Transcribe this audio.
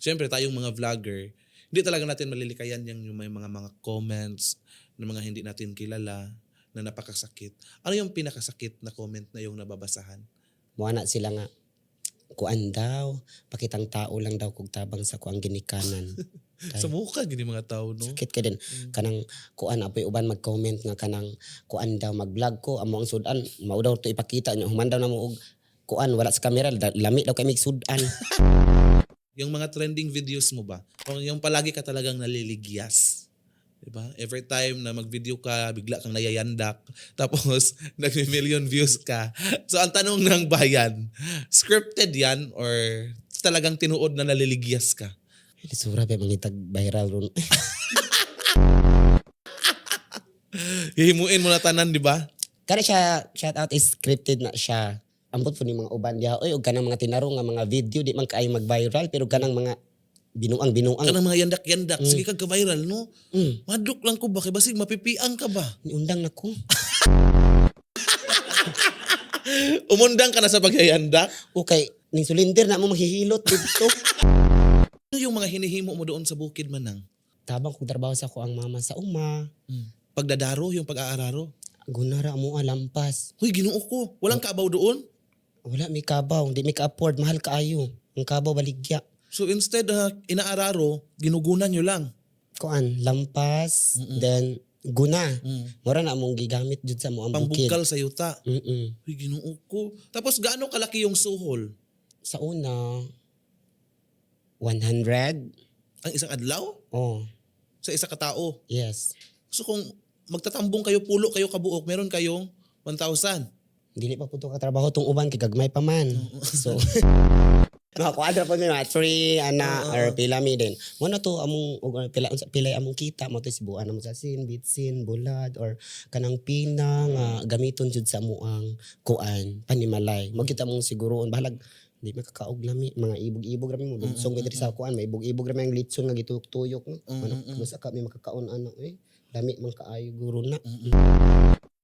Siyempre, tayong mga vlogger, hindi talaga natin malilikayan yung may mga comments ng mga hindi natin kilala na napakasakit. Ano yung pinakasakit na comment na yung nababasahan? Muana sila nga kuan daw, pakitang tao lang daw kog tabang sa kuang ginikanan. Tay. Sa mukha gini mga tao, no? Sakit ka din. Kanang kuan apoy uban mag-comment nga kanang kuan daw mag-vlog ko amo ang sudan mao daw to ipakita niya human daw namo og kuan wala sa kamera lami daw kay mig sudan. Yung mga trending videos mo ba? O yung palagi ka talagang naliligyas. Diba? Every time na mag-video ka, bigla kang nayayandak. Tapos, nag-million views ka. So, ang tanong ng bayan, scripted yan or talagang tinuod na naliligyas ka? Lisura ba mangitag viral ron. Hihimuin mo na tanan, di ba? Kana siya, shout out is scripted na siya. Ambot po ni mga uban diha oy og kanang mga tinarong nga mga video di man kaayo mag-viral pero kanang mga binuang binuang. Kanang mga yandak-yandak. Sige kag ka-viral, no? Madlok lang ko ba? Kay basig mapipiang ka ba? Niundang na ko. Umundang ka na sa pagyayandak? Okay, ning sulinder na mo maghihilot dito. Ano yung mga hinihimo mo doon sa bukid, Manang? Tabang kog trabaho sa ko ang mama sa uma. Pagdadaro, yung pag-aararo? Gunara mo lampas. Huy, Ginoo ko. Walang kaabaw doon? Wala may kabaw, hindi may ka-afford, mahal kaayo. Ang kabaw baligya. So instead inaararo, ginugunan nyo lang. Kuan, lampas, then guna. Mura na among gigamit jud sa mo ang bukid. Pangbugkal sa yuta. Uy, Ginoo ko. Tapos gaano kalaki yung suhol? Sa una 100. Ang isang adlaw? Oh, Sa isa katao. yes. So kung magtatambong kayo, pulo kayo kabuok, meron kayong 1,000. Dili pa po to katrabaho tong uban kay gagmay pa man. So mga kuadra po mi mga three ana or pila mi din. Mo na to among og pila unsa pilay among kita mo to sibuan amo sa sin, bitsin, bulad or kanang pina nga gamiton jud sa amuang kuan panimalay. Mo kita mong siguroon bahalag di makakaog lami mga ibog-ibog rami mo dugsong mm diri sa kuan may ibog-ibog rami ang litson nga gituyok-tuyok no. Ano basta ka may makakaon ana eh. Lami man kaayo guro na.